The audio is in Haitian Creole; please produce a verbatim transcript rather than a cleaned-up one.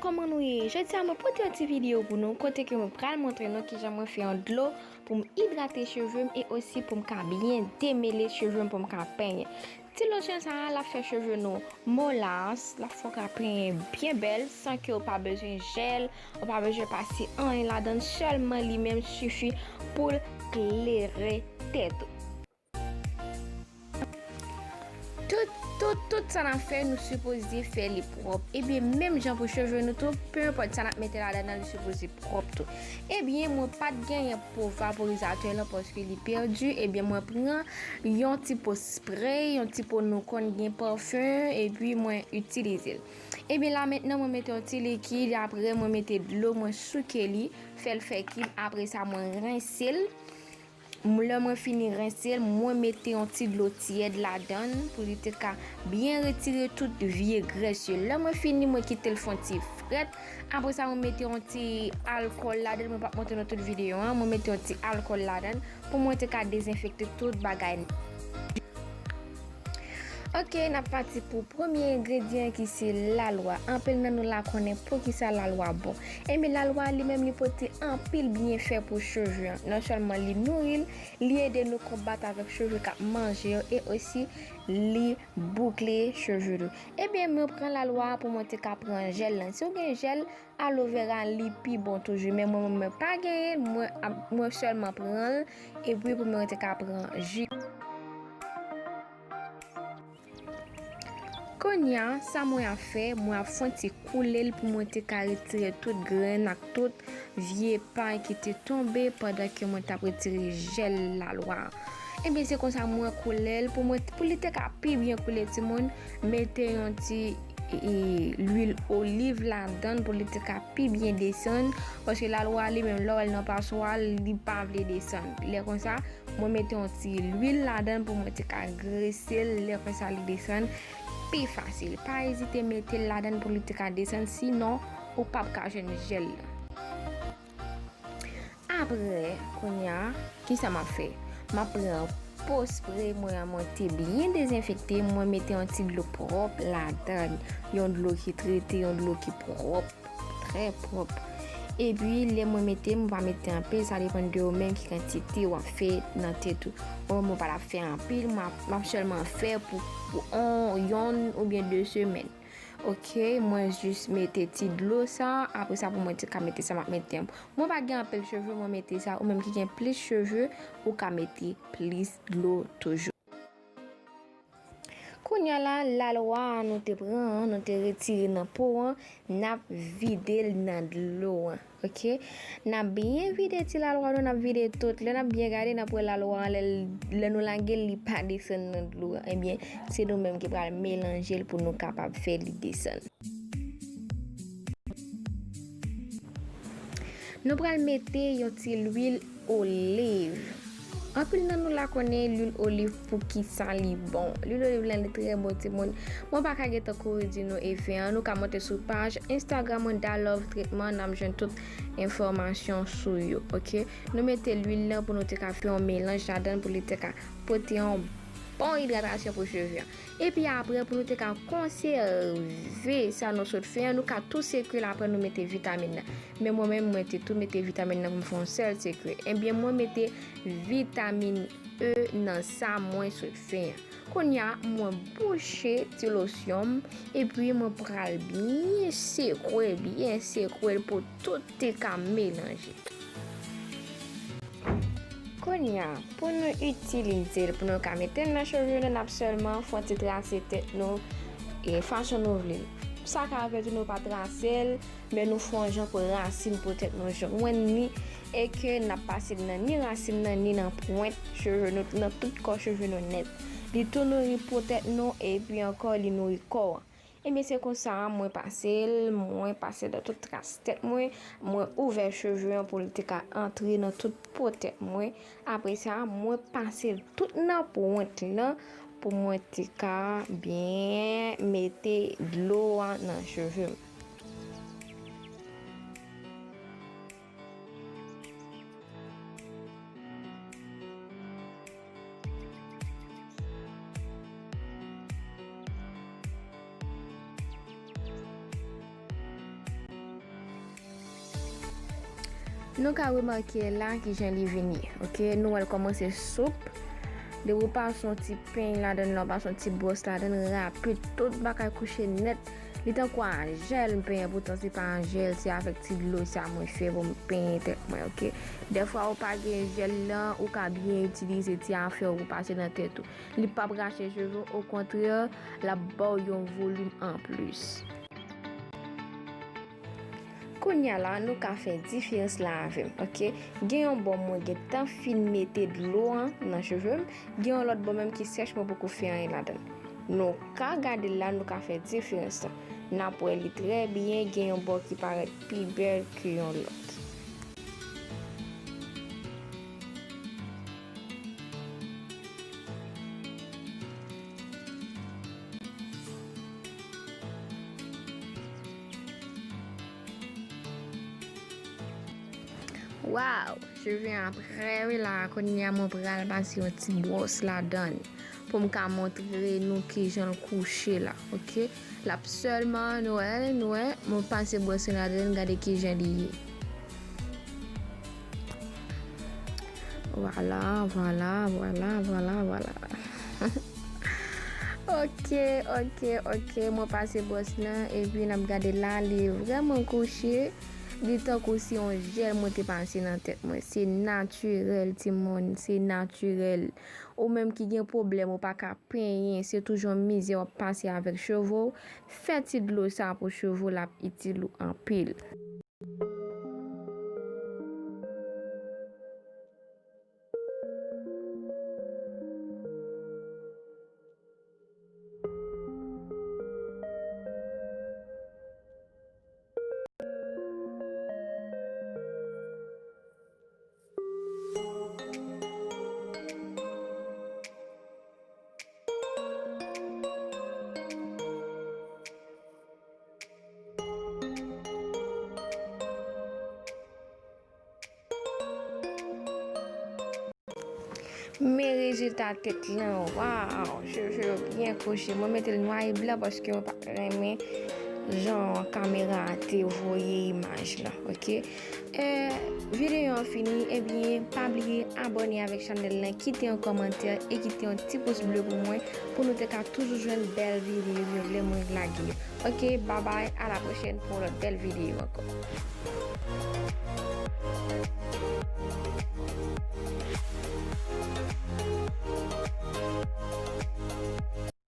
Kòman nou ye? Jodi a mwen pote yon ti videyo pou nou kote ke mwen pral montre nou kijan mwen fè yon dlo pou m idrate cheve m e osi pou m ka byen demele cheve m pou m ka penyen. Ti losyon sa a, l ap fè cheve nou molas, l ap fè w ka penyen byen bèl san ke w pa bezwen jèl, ou pa bezwen pase anyen ladan l, sèlman li menm sifi pou l klere tèt ou. Tout, tout, tout sa n ap fè, nou sipoze fè li pwòp. Ebyen, menm jan pou cheve nou tou, pe enpòt sa n ap mete ladan l, li sipoze pwòp tou. Ebyen, mwen pa t genyen po vaporizatè lan paske li pèdi. Ebyen, mwen pran yon ti po spray, yon ti po nou konn gen pafen, epi mwen itilize l. Ebyen, la mentnan, mwen mete yon ti likid, apre mwen mete dlo, mwen souke li, fè l fè kib, apre sa, mwen rense l. Lè mwen fini rense l, mwen mete yon ti dlo tyèd ladan l pou li te ka byen retire tout vye grès yo. Lè mwen fini, mwen kite l fè yon ti frèt. Apre sa, mwen mete yon ti alkòl ladan l. Mwen p ap montre nou tout videyo an. Mwen mete yon ti alkòl ladan l pou mwen te ka dezenfekte tout bagay. Ok, n ap pati pou premye engredyan ki se lalwa. Anpil nan nou la konnen poukisa lalwa bon. Ebyen, lalwa li menm li pote anpil byenfè pou cheve an. Non sèlman li nouri l, li ede nou konbat avèk cheve k ap manje yo e osi li boukle cheve nou. Ebyen, mwen pran lalwa pou mwen te ka pran jèl lan. Si w gen jèl, aloe vera li pi bon toujou. Men mwen, mwen pa genyen, mwen, mwen sèlman pran l epi pou mwen te ka pran ji. Kounye a, sa mwen ap fè, mwen ap fè yon ti koule l pou mwen te ka retire tout grenn ak tout vye pay ki te tonbe pandan ke mwen t ap retire jèl lalwa a. Ebyen, se konsa mwen koule l pou mwen, pou li te ka pi byen koule, timoun, mete yon ti, e, lwil oliv ladan l pou li te ka pi byen desann, paske lalwa a li menm, lè w wè l nan paswa, li pa vle desann. Lè konsa, mwen mete yon ti lwil ladan l pou mwen te ka grese l, lè konsa li desann pi fasil. Pa ezite mete l ladan l pou li te ka desann, sinon ou p ap ka jwenn jèl lan. Apre, kounye a, kisa m ap fè? M ap pran po spray mwen an, mwen te byen dezenfekte, mwen mete yon ti dlo pwòp ladan l, yon dlo ki trete, yon dlo ki pwòp, trè pwòp. Epi, lè mwen mete, mwen pa mete anpil, sa depann de ou menm ki kantite w ap fè nan tèt ou. Ou menm ou pa t ap fè anpil, m ap, m ap sèlman fè pou, pou on, yonn oubyen de semèn. Ok, mwen jis mete ti dlo sa, apre sa pou mwen te ka mete sa m ap mete an. Mwen pa gen anpil cheve, mwen mete sa, ou menm ki gen plis cheve, ou ka mete plis dlo toujou. Kounye a la, lalwa a nou te pran an, nou te retire nan po an, n ap vide l nan dlo an. Ok? N ap byen vide ti lalwa nou, n ap vide tout. Lè n ap byen gade, n ap wè lalwa an, lè, lè nou lage l, li pa desann nan dlo an. Ebyen, se nou menm ki pral melanje l pou nou kapab fè li desann. Nou pral mete yon ti lwil oliv. Anpil nan nou la konnen lwil oliv pou ki sa li bon. Lwil oliv lan li trè bon, timoun. Mwen pa ka gentan kouri di nou efè an. Nou ka monte sou paj Instagram mwen, Da Love Treatment, n ap jwenn tout enfòmasyon sou yo, ok? Nou mete lwil lan pou nou te ka fè yon melanj ladan l pou li te ka pote yon bon idratasyon pou cheve an. Epi apre, pou nou te ka konsève sa nou sot fè an, nou ka tou sekwe l apre nou mete vitamin nan. Men mwen menm, mwen te tou mete vitamin nan pou m fè yon sèl sekwe. Ebyen, mwen mete vitamin E nan sa mwen sot fè an. Kounye a, mwen bouche ti losyon m, epi mwen pral byen sekwe, byen sekwe l pou tout te ka melanje. Kounye a, pou nou itilize l, pou nou ka mete l nan cheve nou, n ap sèlman fè yon ti trase tèt nou e fason nou vle l. Sa ka fèt nou pa trase l, men nou fè yon jan pou rasin pou tèt nou jwenn ni, e ke n ap pase l nan ni rasin nan, ni nan pwent cheve nou, nan tout kò cheve nou nèt. Li tou nouri po tèt nou, epi ankò, li nouri kò an. Ebyen, se konsa, mwen pase l, mwen pase l nan tout tras tèt mwen, mwen ouvè cheve an pou l te ka antre nan tout po tèt mwen. Apre sa, mwen pase l tout nan pwent lan pou mwen te ka byen mete dlo a nan cheve m. Nou ka remake la kijan li vin ye, oke? Nou wè l kòmanse soup. Depi w pase yon ti peny ladan l la, w pase yon ti bwòs ladan l, rapid, tout bagay kouche nèt. Li tankou a jèl m penyen, poutan se pa a jèl, se avèk ti dlo sa mwen fè pou m penyen tèt mwen, oke? Dèfwa ou pa gen jèl lan, ou ka byen itilize ti afè ou pou pase nan tèt ou. Li p ap rache cheve w, okontrè, l ap ba w yon volim anplis. Kounye a la, nou ka fè diferans la avè m, oke? Gen yon bò mwen gentan fin mete dlo an nan cheve m, gen yon lòt bò menm ki sèch, mwen poko fè anyen ladan l. Nou ka gade la, nou ka fè diferans lan. N ap wè li trè byen, gen yon bò ki parèt pi bèl ke yon lòt. Waw, cheve an prè wi la, kounye a mwen pral pase yon ti bwòs ladan l pou m ka montre nou kijan l kouche la, oke? L ap sèlman, nou wè, nou wè, mwen pase bwòs lan ladan l, gade kijan li ye. Vwala, vwala, vwala, vwala, vwala. Oke, oke, oke, mwen pase bwòs lan, epi n ap gade la, li vrèman kouche. Li tankou se yon jèl mwen te pase nan tèt mwen. Se natirèl, timoun, se natirèl. Ou menm ki gen pwoblèm, ou pa ka penyen, se toujou yon mizè w ap pase avèk cheve w, fè ti dlo sa pou cheve w, l ap itil ou anpil. Men rezilta tèt lan, waw, cheve yo byen kouche. Mwen mete l nwa e blan paske mwen pa t renmen jan kamera a te voye imaj lan, oke? E, videyo an fini, ebyen, pa bliye abòne avèk chanèl lan, kite yon kòmantè e kite yon ti pous ble pou mwen, pou nou te ka toujou jwenn bèl videyo yo lè mwen lage yo. Oke, babay, a la pwochèn pou yon lòt bèl videyo ankò.